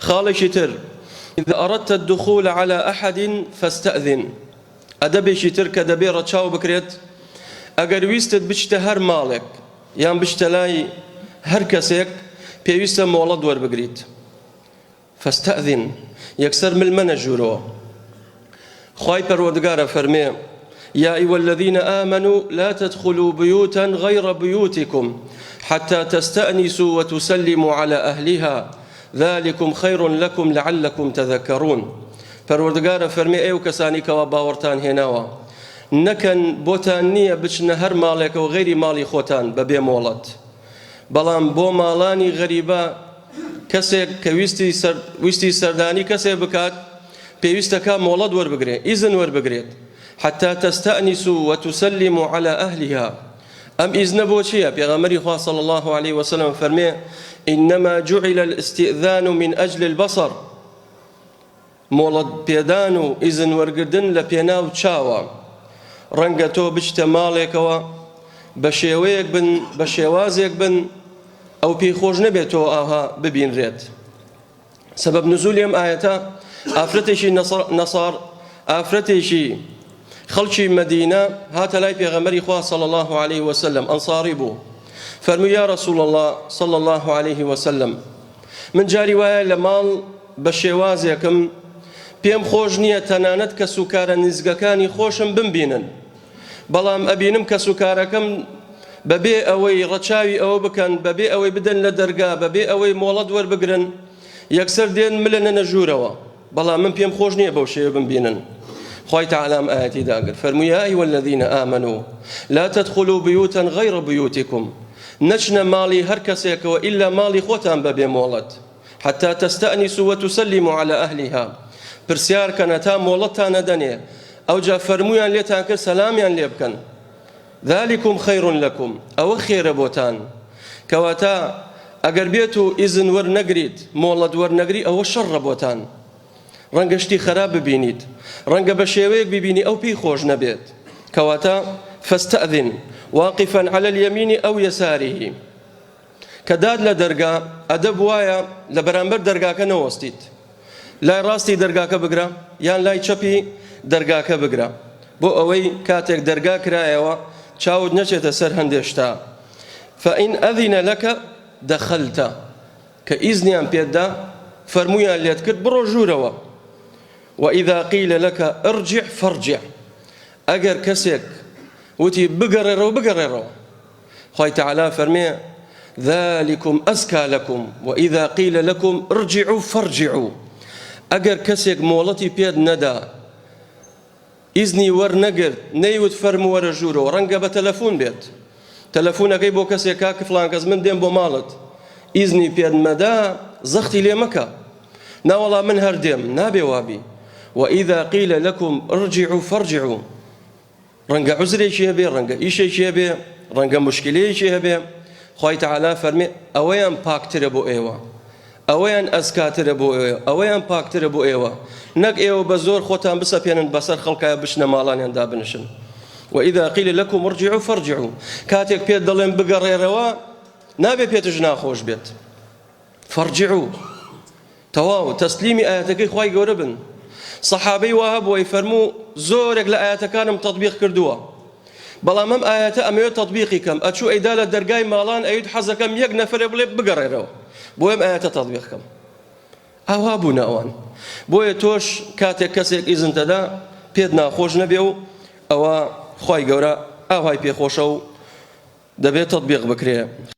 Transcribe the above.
خاڵێکی تر، اذا اردت الدخول علی احد فاستأذن، ئەدەبێکی تر کە دەبێ ڕەچاو بکرێت، ئەگەر ویستت بچیتە هەر ماڵێک یان بچیتە لای هەر کەسێک پێویستە مۆڵەت وەربگریت. فاستأذن، یەکسەر مل مەنە ژوورەوە. خوای پەروەردگار ئەفەرمێ، یا ایها الذین آمنوا لا تدخلوا بیوتا غیر بیوتکم حتی تستأنسوا وتسلموا علی اهلها ذلکم خیر لکم لعلکم تذکرون. پەروەردگار ئەفەرمێ، ئەی ئەو کەسانی کەوا باوەڕتان هێناوە، نەکەن بۆتان نییە بچنە هەر ماڵێکەوە غەیری ماڵی خۆتان بەبێ مۆڵەت، بەڵام بۆ ماڵانی غەریبە کەسێک کە ویستی سەر ویستی سەردانی کەسێک بکات پێویستە کا مۆڵەت وەربگرێ ئیزن وەربگرێت حتى تستأنسوا وتسلموا على أهلها ئەم ئیزنە بۆ چییە پێغەمبەری خوا صلی الله عليه وسلم فەرمێ إنما جعل الاستئذان من أجل البصر مۆڵەت پێدان و ئیزن وەرگردن لە پێناو چاوە. ڕەنگە تۆ بچیتە ماڵێکەوە بە شێوەیەک بن بە شێوازێک بن ئەو پێی خۆش نەبێت تۆ ئاها ببینرێت. سەبەب نزولی ئەم ئایەتە ئافرەتێکی نەصار ئافرەتێکی خەڵکی مەدینە هاتە لای پێغەمبەری خوا صلی الله علیه وسلم ئەنصاری بوو فەرمووی یا رسول الله صلی الله علیه وسلم من جاری وایە لە ماڵ بە شێوازێکم پێم خۆش نییە تەنانەت کەسوکارە نزیکەکانی خۆشم بمبینن، بەڵام ئەبینم کەسوکارەکەم بەبێ ئەوەی ڕەچاوی ئەوە بکەن، بەبێ ئەوەی بدەن لە دەرگا، بەبێ ئەوەی مۆڵەت وەربگرن، یەکسەر دێن ملەنەنە ژوورەوە، بەڵام من پێم خۆش نییە بەو شێوە بمبینن. خوای تەعالا ئەم ئایەتی داگرت فەرمووی یا ایها الذین آمنوا لا تدخلوا بیوتا غیر بیوتکم نەچنە ماڵی هەر کەسێکەوە ئیلا ماڵی خۆتان بەبێ مۆڵەت حتی تستأنسوا وتسلموا علی اهلها پرسیار کەن هەتا مۆڵەتتان ئەدەنێ ئەوجا فەرموویان لێتان کرد سەلامیان لێ بکەن ذلکم خیر لکم ئەوە خێرە بۆتان کەواتە ئەگەر بێت و ئیزن وەرنەگریت مۆڵەت وەرنەگری ئەوە شەڕە بۆتان ڕەنگە شتی خراپ ببینیت ڕەنگە بە شێوەیەک ببینی ئەو پێی خۆش نەبێت کەواتە فاستأذن واقفا على اليمين أو يساره کە دات لە دەرگا ئەدەب وایە لە بەرامبەر دەرگاکە نەوەستیت لای ڕاستی دەرگاکە بگرە یان لای چەپی دەرگاکە بگرە بۆ ئەوەی کاتێک دەرگا کرایەوە چاوت نەچێتە سەر هەندێ شتا فإن أذن لك دخلت کە ئیزنیان پێتدا فەرموویان لێت کرد بڕۆ ژوورەوە وإذا قيل لك ارجع فارجع ئەگەر کەسێک وتی بگەڕێڕەوە بگەڕێڕەوە خوای تەعالا فەرمێ ذلکم ازکی لکم واذا قیل لکم ارجعوا فارجعوا ئەگەر کەسێک مۆڵەتی پێت نەدا ئیزنی وەرنەگرت نەیوت فەرموو وەرە ژوورەوە ڕەنگە بە تەلەفون بێت تەلەفونەکەی بۆ کەسێک کاک فڵان کەس من دێم بۆ ماڵت ئیزنی پێت مەدا زەختی لێ مەکە ناوەڵا من هەر دێم نابێ وابی وإذا قیل لکم ارجعوا فارجعوا ڕەنگە عوزرێکی هەبێ، ڕەنگە ئیشێکی هەبێ، ڕەنگە موشکیلەیەکی هەبێ، خوای تەعالا فەرمی ئەوەیان پاکترە بۆ ئێوە، ئەوەیان ئەزکاترە بۆ ئێوە، ئەوەیان پاکترە بۆ ئێوە، نەک ئێوە بە زۆر خۆتان بسەپێنن بەسەر خەڵکایە بچنە ماڵانیان دابنیشن. وإذا قیل لکم ارجعوا فارجعوا کاتێک پێت دەڵێن بگەڕێرەوە نابێ پێتش ناخۆش بێت. فارجعوا تەواو تەسلیمی ئایەتەکەی خوای گەورە بن سەحابەی وا هەبوو ئەیفەرموو زۆرێک لە ئایەتەکانم تەطبیق کردووە بەڵام ئەم ئایەتە ئەمەوێت تەطبیقی کەم ئەچوو ئەیدا لە دەرگای ماڵان ئەیوت حەزەکەم یەک نەفەرێ بڵێ بگەڕێرەوە بۆ ئەم ئایەتە تەطبیق کەم ئاوا بوون ئەوان بۆیە تۆش کاتێک کەسێک ئیزنتەدا پێت ناخۆش نەبێ و ئەوە خوای گەورە ئاوهای پێخۆشە و دەبێت تەطبیق بکرێ.